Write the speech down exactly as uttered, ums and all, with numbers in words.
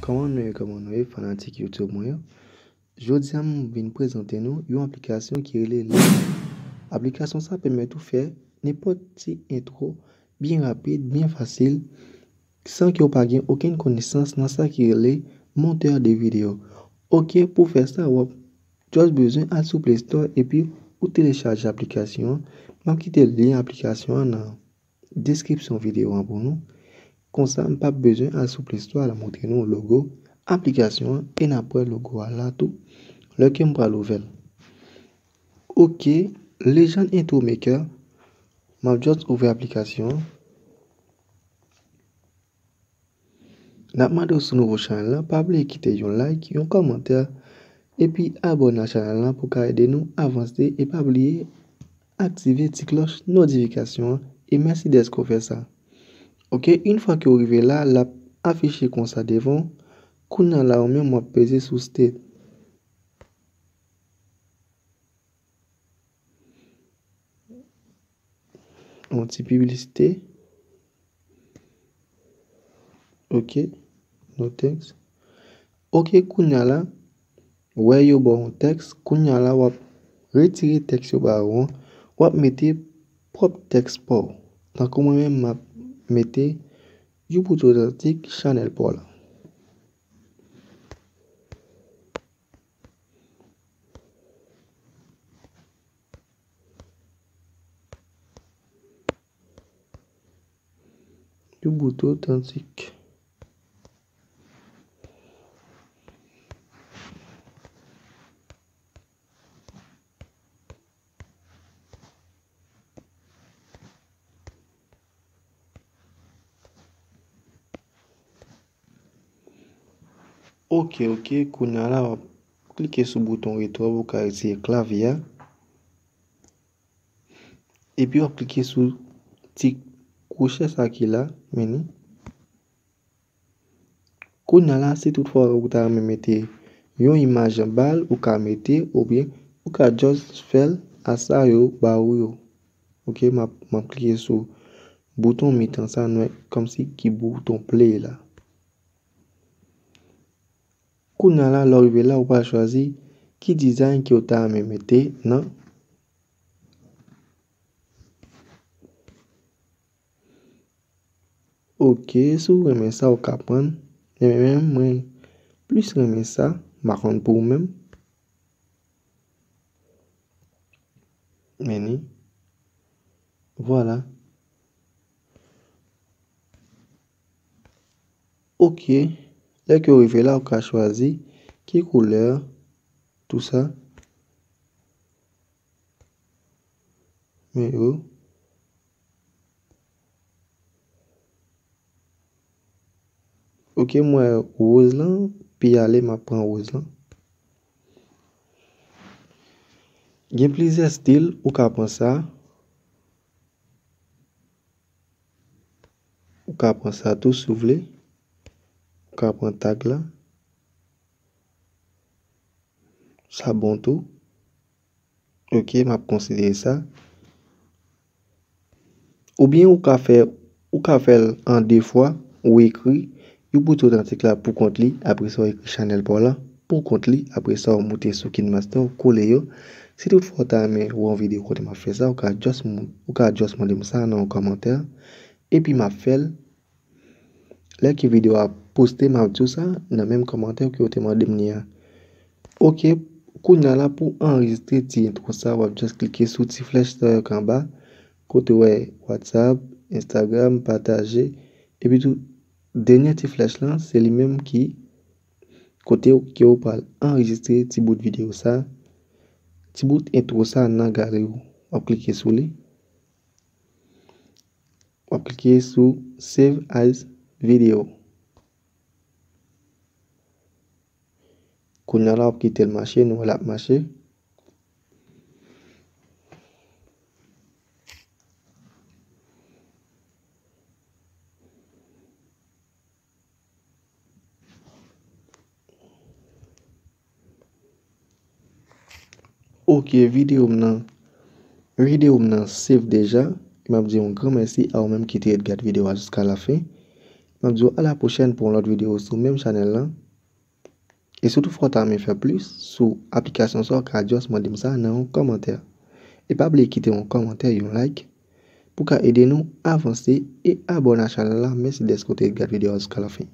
Kòman nou ye, kòman nou ye, fanatik YouTube mwen yo? Jodi a, m vin prezante nou yon aplikasyon ki rele Link. Aplikasyon sa pèmèt ou fè nenpòt ti entwo byen rapid, byen fasil, san ke w pa gen okenn konesans nan sa ki rele montè de videyo. Oke, pou fè sa, w ap just bezwen al sou Play Store epi ou telechaje aplikasyon an. M ap kite lyen aplikasyon an nan deskripsyon videyo an pou nou. Konsa, m p ap bezwen al sou Play Store al montre nou logo aplikasyon an e n ap wè logo a la tou lè ke m pral ouvè l. Oke, Legend Intro Maker, m ap just ouvè aplikasyon an. N ap mande w si w nouvo chanèl la, pa bliye kite yon like, yon kòmantè, epi abòne a chanèl la pou ka ede nou avanse, e pa bliye aktive ti klòch notifikasyon an, e mèsi dèske w fè sa. Oke, yon fwa ke w rive la, l ap afiche konsa devan w. Kounye a la, ou menm w ap peze sou State. Yon ti piblisite. Oke, no thanks. Oke, kounye a la, wè yo ba w yon tèks, kounye a la, w ap retire tèks yo ba ou an, w ap mete pwòp tèks pa w. Tankou mwen menm, m ap mete You Boot Authentic Channel pa w la. You Boot Authentic. Oke, oke, kounye a la, w ap klike sou bouton retwè pou w ka retire klavye a. Epi w ap klike sou ti kwochè sa ki la, men ni. Kounye a la, si toutfwa ou ta renmen mete yon imaj anba l, ou ka mete, oubyen ou ka just fè l a sa yo ba ou yo. Oke, m ap, m ap klike sou bouton mitan sa, nou wè kòmsi ki bouton play la. Kounye a la, lè w rive la, ou pral chwazi ki design ke w ta renmen mete nan. Oke, si w renmen sa, ou ka pran. Men, men, men mwen plis renmen sa, m pa konn pou ou menm. Men ni. Vwala. Oke. Lè ke w rive la, ou ka chwazi ki koulè, tou sa. Men yo. Oke, m wè woz lan, pi ale, m ap pran woz lan. Gen plizyè stil, ou ka pran sa. Ou ka pran sa tou si w vle. Ou ka pran tag la. Sa bon tou. Oke, m ap konsidere sa. Oubyen ou ka fè, ou ka fè l an de fwa, ou ekri You Boot Authentic la pou kont li, apre sa w ekri chanèl pa w la pou kont li, apre sa w moute sou KineMaster, ou kole yo. Si toutfwa w ta renmen wè yon videyo kote m ap fè sa, ou ka just, ou ka just mande m sa nan yon kòmantè, epi m ap fè l. Lè ke videyo a poste, m ap di w sa nan menm kòmantè ke w te mande m li a. Oke, kounye a la pou anrejistre ti entwo sa, w ap just klike sou ti flèch sa yo k anba, kote w wè WhatsApp, Instagram, pataje, epi tou dènye ti flèch lan, se li menm ki kote ke w pral anrejistre ti bout videyo sa, ti bout entwo sa nan galri w. W ap klike sou li. W ap klike sou Save as Video. Kounye a la, w ap kite l mache, nou wè l ap mache. Oke, videyo m nan, videyo m nan save deja. M ap di yon gran mèsi a ou menm ki te ret gad videyo a jiska lafen. M ap di w a la pwochèn pou yon lòt videyo sou menm chanèl lan. E si w tou fò ta renmen fè plis sou aplikasyon sa, w ka just mande m sa nan yon kòmantè. E pa bliye kite yon kòmantè, yon like, pou ka ede nou avanse e abòne a chanèl la. Mèsi dèske w te gade videyo a jiska la fen.